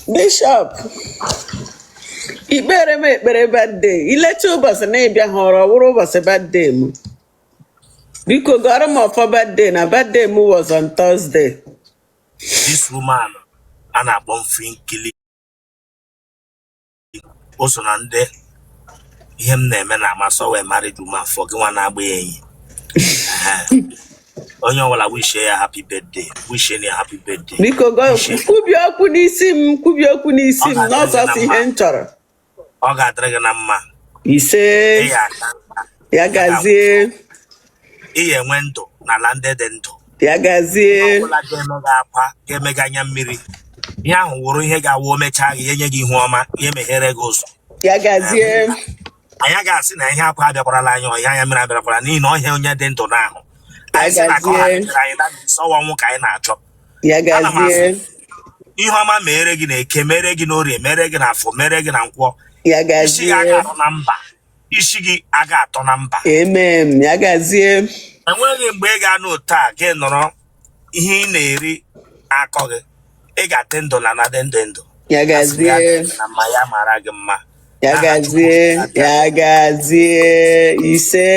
Bishop, ikpere m ekpere birthday ilecha ụbọchị na ịbịa hụrụ ọ wụrụ ụbọchị birthday m. Biko gọrọ m ọfọ birthday na birthday m was on Thursday. This woman a na-akpọ Mfinkili o so na ndị ihe m na-eme na-amasị ọ wee married woman for gị nwa na-agba ya enyi. Ehe. Onye ọbụla wishie ya happy birthday, wishie ya happy birthday. Biko Wishie. kwubie okwu n'isi m, kwubie okwu n'isi Ọ m ga-adịrị gị na n'ọsọsọ mma. ihe m chọrọ. Ọ ga-adịrị gị na mma. Ise. Ị ga-aka nka. Ya Ị ga-anwụ. gazie. Ị ga-enwe ndụ n'ala ndị dị ndụ. Ya gazie. Ihe ọbụla ga-eme gị akwa, ga-eme gị anya mmiri, ihe ahụ wụrụ ihe ga-awụ o mechaa gị, ya enye gị ihu ọma, ya emeghere gị ụzọ. Ya gazie. Anyị ga-asị na ihe akwa abịakwarala anyị, ọhịa anya mmiri abịakwara, n'ihi na ọhịa onye dị ndụ n'ahụ. Ya Anyị sị na ka ọ gazie. hapụrụ anyị that ọwa ọnwụ ka anyị na-achọ. Ya Ana m asị gazie. ihe ọma mere gị na eke, mere gị n'orie, mere gị na afọ, mere gị na nkwọ. Ya Isi gị aga gazie. atọ na mba, isi gị aga atọ na mba. Amen. Ya gazie. Enweghị mgbe ị ga-anọ otu a gị nọrọ ihe ị na-eri akọ gị. Ị ga-adị ndụ na na dị ndụ ndụ. Ya Asị m ya gazie. dịrị gị na mma, ya mara gị mma. Ya N'aha Chukwu gazie. abịa. Ya gazie. Ise.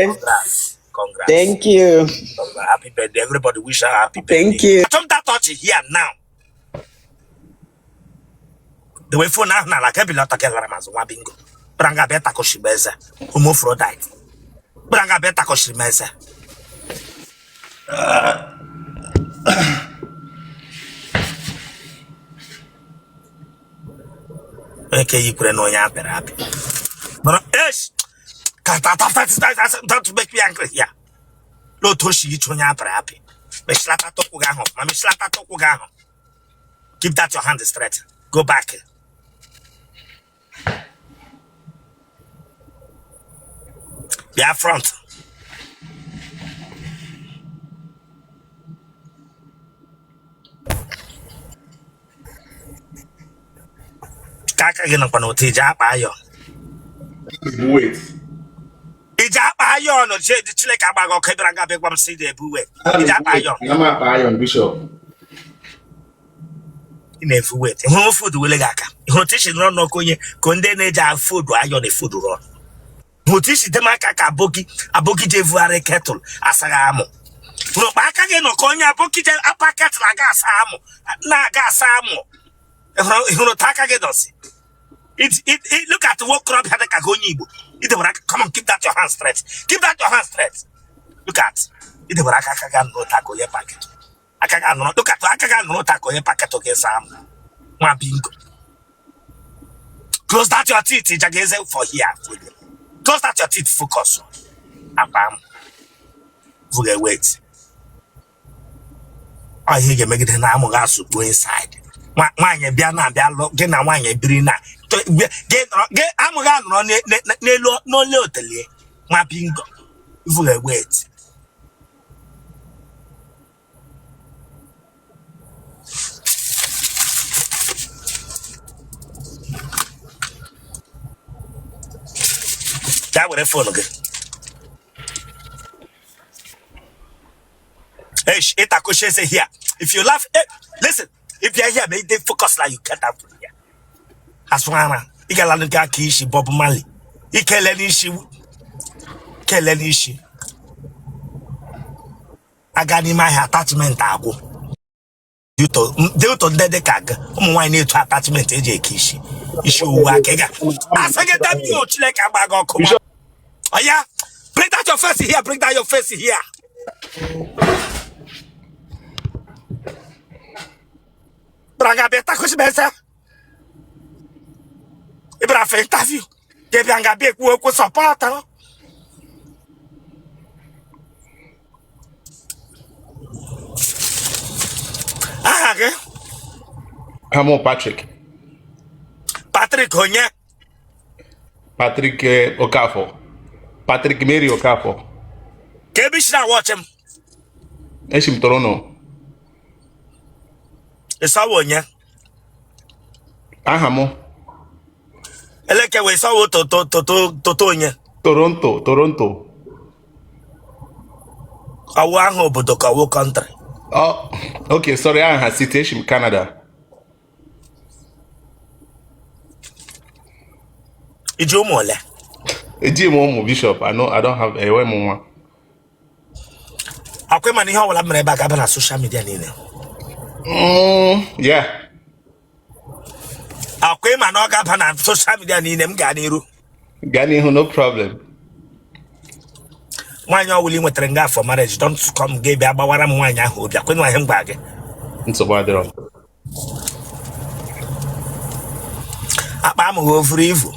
Congrats. Congrats. Thank you. Congrats. Happy birthday. Everybody wish her happy birthday. Thank you. Achọ m that touch here now. Dewe phone ahụ n'ala ka ebili ọtọ gị lara m azụ nwa bingo. Bịara nga bịa takọchiri m eze. Hermaphrodite. Bịara nga bịa takọchiri m eze. Onye ka yikwere na onye apịrị apị. Nọrọ esh ka ta ta ta ta ta don't make me angry here. N'otu o si yicha onye apịrị apị. Mechilata ụkwụ gị ahụ ọfụma, mechilata ụkwụ gị ahụ. Keep that your hand straight. Go back. Bịa front. Ka aka gị nọkwa n'otu iji akpa iron. Wait. Iji akpa iron Chineke agbaghị ọkụ ịbịara nga bịa gwa m sị ị na-ebu weight. Iji akpa iron. Ana m akpa iron, Bishop. Ị na-efu weight. Ị hụrụ food wele gị aka. Ị hụrụ otu i si nọrọ n'ọkụ onye ka ndị na-eji afodu iron efodu rọ. Hụrụ otu i si deme aka ka aboki aboki ji evugharị kettle asaghị amụ. Hụrụ kpa aka gị nọ ka onye aboki ji apa kettle aga asa amụ na-aga asa amụ. Ị hụrụ otu aka gị nọsi. Look at nwokorobịa dị ka gị onye Igbo. I debere aka, come on, keep that your hand straight. Keep that your hand straight. Look at. I debere aka aka gị anọrọ otu aka onye pa kettle. Aka gị anọrọ, look at, aka gị anọrọ otu aka onye pa kettle gị saa amụ. Nwa bingo. Close that your teeth, ịjaga eze for here. Close that your teeth, focus. Akpa amụ. Vuga weight. Ọ ihe ị ga-emegide na amụ gị asụkpuo inside. Nwaanyị bịa na-abịa lụ gị na nwaanyị biri na gị nọrọ gị amụ gị anọrọ n'elu n'ole otelie nwa bingo vuga weight. Gaa were phone gị. Hey, ịtakọchi eze here. If you laugh, hey, listen. If you're here, make they focus like you get out from here. Asụ ara, ị gala nke aka isi Bob Marley. Ikele n'isi, kele n'isi. Aga n'ime ahịa attachment agwụ. Due to ndị dị ka gị, ụmụ nwaanyị na-etu attachment eji eke isi. Isi owu aka ị ga. Asị gị damn you, Chineke agba gị ọkụ. Oya, bring that your face here, bring that your face here. Bịara bịa takosi eze. Ị bịara for interview. Gị bịa nga bịa ekwu okwu support. Aha gị? Aha m Patrick. Patrick onye? Patrick Okafor. Patrick Mary Okafor. Ka ebe i si na-watch m? Esi m Toronto. Ịsawa onye? Aha m. Eleke wee sawa toto toto toto onye? Toronto, Toronto. Ọwụ aha obodo ka ọwụ country? Oh, okay, sorry, aha city, eshi m Canada. Iji ụmụ ole? Eji m ụmụ, Bishop. I know I don't have, enwe m nwa. Akwa ịma na ihe ọbụla mere ebe a ga-aba na social media niile? Yeah. Akwa ịma na ọ ga-aba na social media niile? M gaa n'iru? Gaa n'ihu, no problem. Nwaanyị ọwụla ị nwetara nga for marriage, don't come ga bịa gbawara m nwaanyị ahụ obi. Akwenụ ihe m gwa gị? Nsogbu adịrọ. Akpa amụghị o vuru ivu?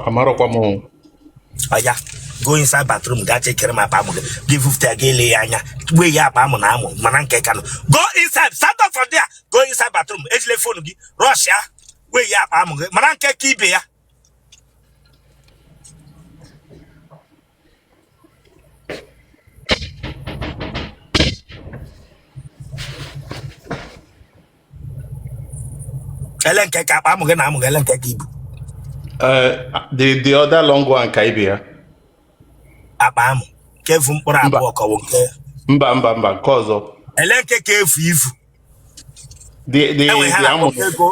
Amarọkwa m. Oya, go inside bathroom, gaa chekere m akpa amụ gị. Gị vufute ya, gị ele ya anya, gbe ya akpa amụ na amụ mana nke kanụ. Go inside, stand up from there, go inside bathroom. Ejile phone gị, rush ya, wee ya akpa amụ gị mana nke ka ibe ya. Ele nke ka akpa amụ gị na amụ gị, ele nke ka ibu? The other long one ka ibe ya. Akpa amụ nke efu mkpụrụ Mba. abụọ ka ọ bụ nke? Mba, mba, mba, nke ọzọ. Ele nke ka efu ivu? The Enwe ha the amụ. na-akpọ ego.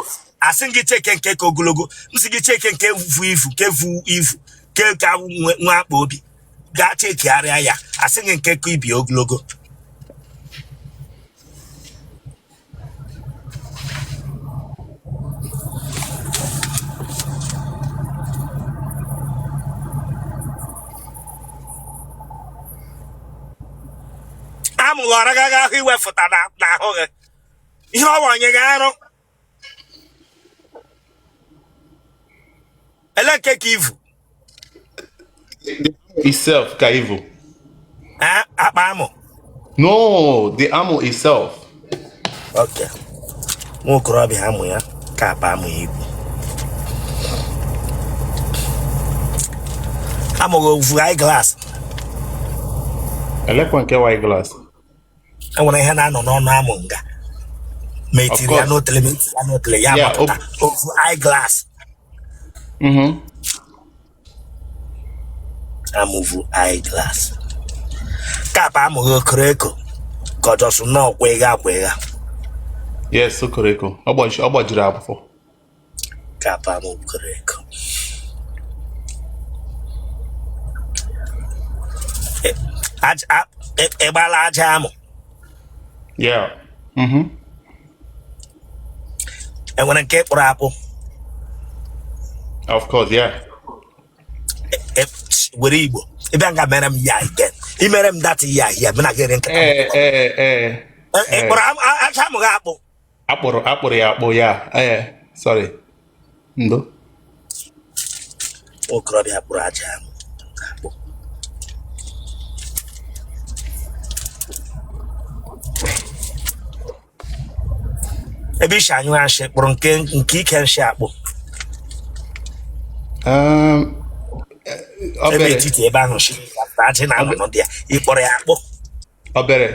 Asị gị cheke nke ka ogologo, m sị gị cheke nke vu ivu, nke vu ivu, nke ka nwe akpa obi. Gaa chekigharịa ya. Asị gị nke ka ibi ogologo. Amụghị ọra gaghị ahụ iwefụta n'ahụ gị ihe ọ wanye gị arụ. Ele nke ka ivu? Itself ka ivu. Akpa amụ? No, the amụ itself. Okay, nwa okorobịa amụ ya ka akpa amụ ya ibu. Amụghị ovu eye glass? Elekwa nke white glass? Enwere ihe na-anọ n'ọnụ amụ nga ma etiri ya n'otele, ma etiri ya n'otele ya amapụta ovu eye glass. Amụ vu eye glass kap amụghị okoroko ka ọ just nọọ kwega akwega? Yes, okoroko. Ọ gbajiri afọ. Kap amụ okoroko. Ị gbala aja amụ? Yeah. Mhm. Enwere nke kpụrụ akpụ? Of course, yeah. Were Igbo ịbịa nga mere m ya again, imere m that ya ya mụ na gị ere nkata. Ee. Ị kpụrụ aja amụ gị akpụ? Akpụrụ ya akpụ ya. Ee, sorry. Ndo. Okorobịa kpụrụ aja amụ akpụ. Ebe ishi anyụ ashị kpụrụ nke ike nshi akpụ? Ebe etiti ebe ahụ shi ajị na anọ dị ya, ị kpọrọ ya akpụ? Obere.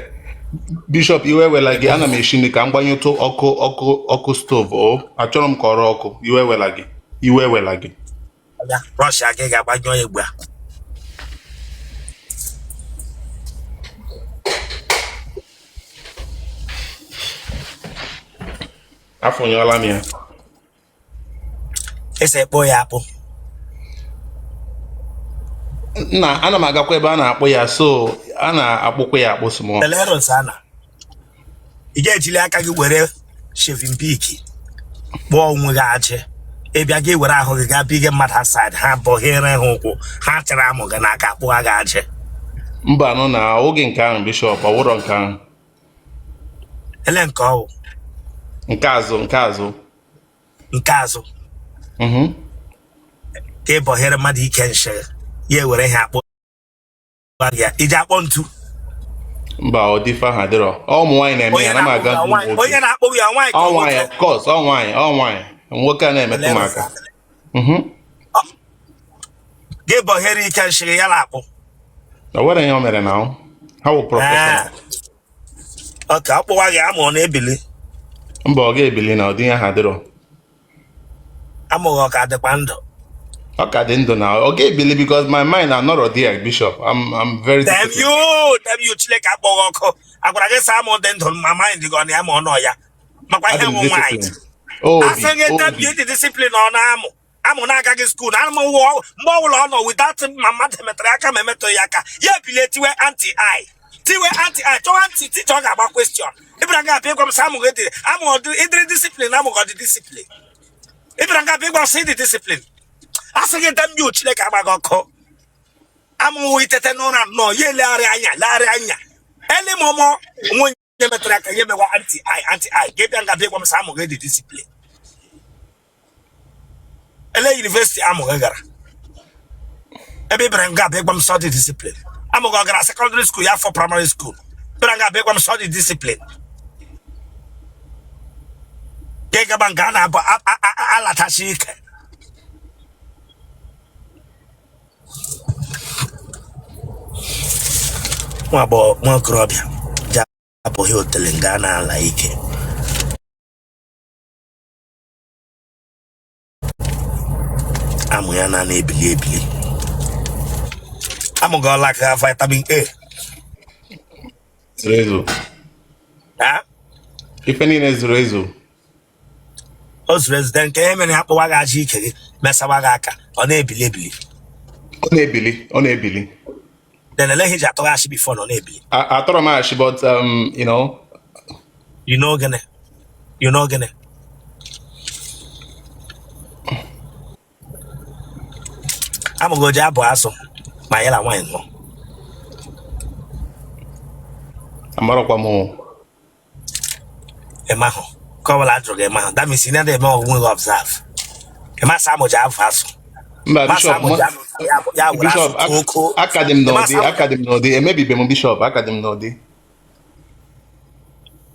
Bishop, iwe ewela gị, ana m eshi nri ka m gbanyetụ ọkụ stove o. Achọrọ m ka ọ rụọ ọkụ. Iwe ewela gị. Iwe ewela gị. Rush gị ga-agbanyụọ ya ugbu a. Afụnyụọla m ya. Ese kpụọ ya akpụ? Nna, ana m agakwa ebe a na-akpụ ya, so a na-akpụkwa ya akpụ small. Ana ị ga-ejili aka gị were shaving pick kpụọ onwe gị ajị. Ị bịa gị were ahụ gị gaa bige mmadụ aside, ha bọghere ha ụkwụ, ha chara amụ gị n'aka kpụọ gị ajị. Mba, nụ na oge nke ahụ, Bishop, ọ wụrọ nke ahụ. Ele nke ọwụ? Nke azụ, nke azụ. Nke azụ? Ka ị bọghere mmadụ ike nshi ya ewere ihe akpụ gị ya iji akpọ ntu? Mba, ọ dị ife ahụ adịrọ. Ọ ụmụ nwaanyị na-eme ya, ana m aga ụmụ nwoke. Onye na-akpụ ya, nwaanyị ka Ọ ọ nwaanyị, nwoke? of course, ọ nwaanyị, ọ nwaanyị. Nwoke a na-emetụ m aka. Gị bọghere ike nshi ya na-akpụ? O nwere ihe o mere na ha wụ professional. Ọ ka ọ kpụwa gị amụ, ọ na-ebili? Mba, ọ ga-ebili na ụdị ihe ahụ adịrọ. Amụghị ọ ka dịkwa ndụ? Ọ ka dị ndụ na ọ ga-ebili because my mind anọrọ there, Bishop. I'm very Damn disciplined. you, damn you, Chineke akpọghị ọkụ. Agwara gị sa amụ dị ndụ ma mind gị ọ na ya ma ọ nọ ya. Makwa ihe Adị m nwụ nwaanyị. disciplined. Obi, Asị gị damn obi. you dị discipline ọ na-amụ. Amụ na-agaghị school na amụ wụọ mgbe ọbụla ọ nọ without ma mmadụ emetụrụ ya aka ma emetụghị ya aka. Ya ebilie tiwe anti I. Tiwe anti I, chọwa anti teacher ọ ga-agba question. Ịbịara nga abịa ịgwa m sị amụ gị dị amụ ọ dị ịdịrị discipline amụ gị ọ dị discipline. Ịbịara nga abịa ịgwa m sị ịdị discipline. Asị gị damn you Chineke agbaghị ọkụ. Amụwụ itete n'ụra nnọọ ya elegharị anya legharị anya ele ma ọmọ onwe onye metụrụ aka ya emewa anti i anti i ga-ebịa nga bịa gwa m sị amụ gị dị discipline ele university amụ gị gara ebe ị bịara nga bịa gwa m sị ọ dị discipline amụ gị ọ gara secondary school ya fọ primary school bịara nga bịa gwa m sị ọ dị discipline gị gaba nga a na-abụ alatachi ike nwa agbọghọ nwa okorobịa ji abụghị otele nga a na-ala ike amụ ya na na-ebili ebili amụ gị ọ lack vitamin A. Zuru ezu. Ha? Ife niile zuru ezu. O zuru ezu nke ihe mere ya kpụwa gị aja ike gị mesawa gị aka ọ na-ebili ebili. Ọ na-ebili, ọ na-ebili. Then ele ihe ji atụgha ashị before na ọ na-ebili? Atọrọ m ashị, but you know. You know gịnị? You know gịnị? Amụ gị o ji abụ asụ ma ya na nwaanyị nọ? Amarọkwa m. Ịmahụ ka ọ bụla ajụrụ gị ịmahụ, that means ị na-eme onwe gị observe. Ịmasị amụ ji abụ asụ. Mba. Masị Bishop. amụ ji abụ ya were Bishop. asụ koko. Aka dị m n'ụdị. Ịmasị amụ. Aka dị m n'ụdị, emebibe m, Bishop, aka dị m n'ụdị.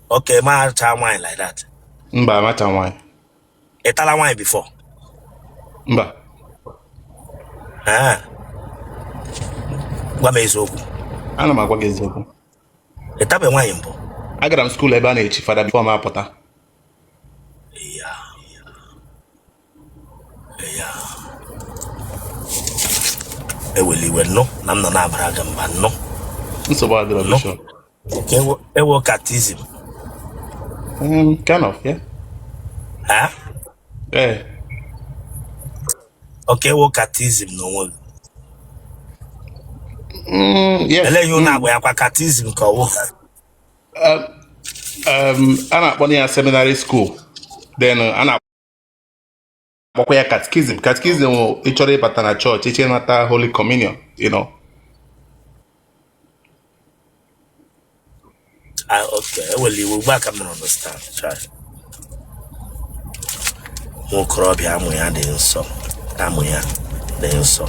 Okay, ma acha nwaanyị like that? Mba, amacha nwaanyị. Ị tala nwaanyị before? Mba. Ah. Gwa m eziokwu. Ana m agwa gị eziokwu. Ị tabe nwaanyị mbụ? Agara m school ebe a na-echi fada before m apụta. Ya. Ya. Eweli iwe nnụ na m nọ na-abara gị mba nnụ. Nsogbu adịrọ. Nnụ. Bishop. Ka ewo catechism. Kind of, yeah. Ha? Eh. Okay, ewo catechism n'onwe gị. Yes. Ele ihe unu agba ya kwa catechism ka ọwụ? A na-akpọ ya seminary school, then a na-akpọkwa ya catechism. Catechism wụ ị chọrọ ịbata na chọọchị, ịchọ ịnata Holy Communion. Ah, okay, eweli iwe ugbu a ka m nọrọ understand. Chai. Nwa okorobịa amụ ya dị nsọ, amụ ya dị nsọ.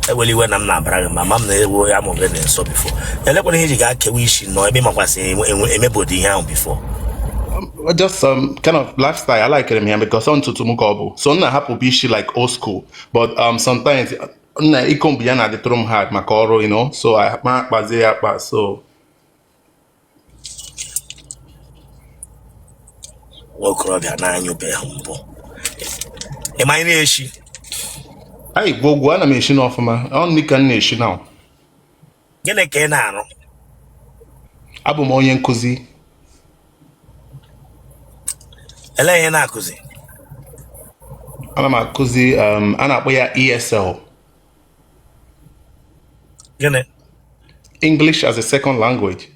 Eweli iwe na m na-abara gị mba, ma m na-ewu ya amụ gị dị nsọ before. Elekwana ihe iji ga-akewa isi nọ ebe ị makwasị emebodi ihe ahụ before. Just some kind of lifestyle. I like it here because ọ ntutu m ka ọ bụ. So m na-ahapụ isi like old school, but sometimes na icomb ya na-adịtụrụ m hard maka ọrụ, so I ma akpazie ya akpa so. Nwa okorobịa na-anyụbeghị mbụ, ị ma nri eshi? Anyị gwogwo, ana m eshi n'ọfụma. Ọ nri ka m na-eshi now. Gịnị ka ị na-arụ? Abụ m onye nkụzi. Elee ihe ị na-akụzi? Ana m akụzi a na-akpọ ya ESL. Gịnị? English as a second language.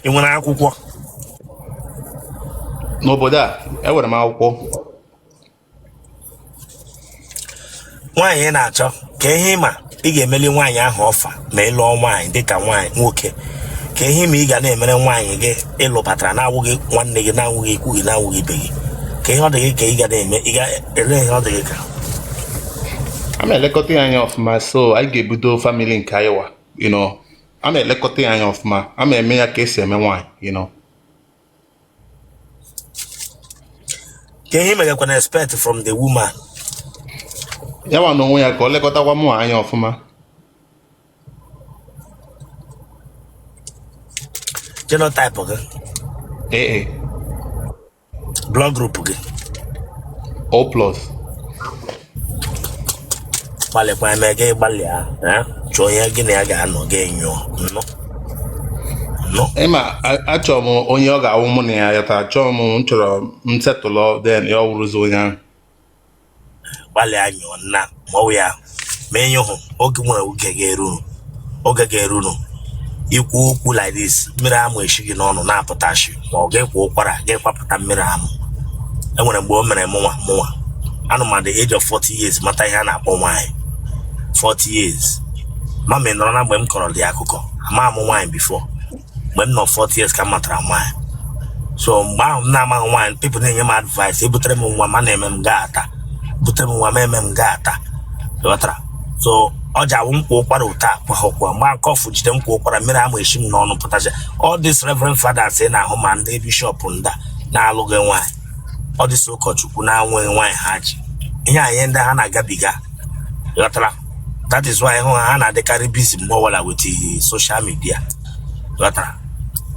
Ị nwere akwụkwọ? N'obodo a, enwere m akwụkwọ. Nwaanyị ị na-achọ, ka ihe ị ma ị ga-emeli nwaanyị ahụ ọfa ma ị lụọ nwaanyị dịka nwaanyị nwoke, ka ihe ị ma ị ga na-emere nwaanyị gị ịlụbatara na-awụghị nwanne gị, na-awụghị ikwu gị, na-awụghị ibe gị, ka ihe ọ dị gị ka ị ga na-eme, ị ga-ele ihe ọ dị gị ka? A na-elekọta ya anya ọfụma, so anyị ga-ebido family nke anyị wa. A na-elekọta ya anya ọfụma, a na-eme ya ka esi eme nwaanyị. Ka ihe ị megakwana expect from the woman? Ya nwa n'onwe ya, ka ọ lekọtakwa mụ anya ọfụma. Genotype gị? AA. Blood group gị? O plus. Gbalịkwa eme gị gbalịa, eh? Chọọ onye gị na ya ga-anọ gị nyụọ nnụ nnụ. Ịma, achọrọ m onye ọ ga-awụ mụ na ya yata. Achọrọ m, m chọrọ m settle, then ya wụrụzi onye ahụ. Gbalịa nyụọ nna, ma ọ wụ ya ma enye hụ oge nwere oge ga-erunu, oge ga-erunu ikwu okwu like this, mmiri amụ eshi gị n'ọnụ na-apụtashi, ma ọ ga-ekwa ụkwara ga-ekwapụta mmiri amụ. Enwere mgbe o mere mụnwa anụ m at the age of 40 years mata ihe a na-akpọ nwaanyị. 40 years, mami nọrọ na mgbe m kọrọ dị akụkọ ama m nwaanyị before. Mgbe m nọ 40 years ka m matara nwaanyị. So mgbe ahụ m na-amaghị nwaanyị, people na-enye m advice, ebutere m nwa ma na-eme m gaa ata, butere m nwa ma eme m gaa ata, ghọtara? So ọ ji awụ m kwa ụkwara ụta akwa mgbe cough jide m kwa ụkwara, mmiri amụ eshi m n'ọnụ pụtacha. All these reverend fathers ị na-ahụ, ma ndị bishọp ndị a na-alụghị nwaanyị, ọ dịsị ụkọchukwu na-anweghị nwaanyị, ha ji ihe a, ihe ndị ha na-agabiga, ghọtara? That is why hụ ha na-adịkarị busy mgbe ọbụla with the social media, ghọtara?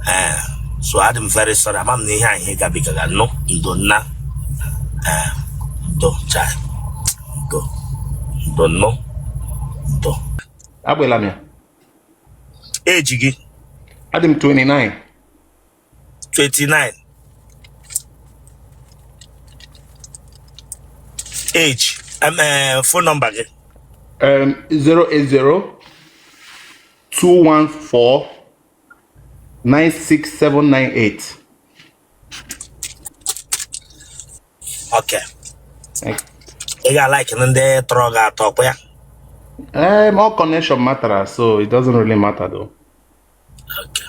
Ee, so adị m very sorry, ama m na ihe a ihe gabigaga. Nnụ, ndo nna. Ee, ndo chai, ndo, ndo nnụ, ndo. Agbela m ya. Age gị? Adị m 29. 29 age. Phone number gị? 080 214 96798. Okay, ị ga-alike ndị tọrọ gị atọ kwa ya? All connection matter, so it doesn't really matter though. Okay.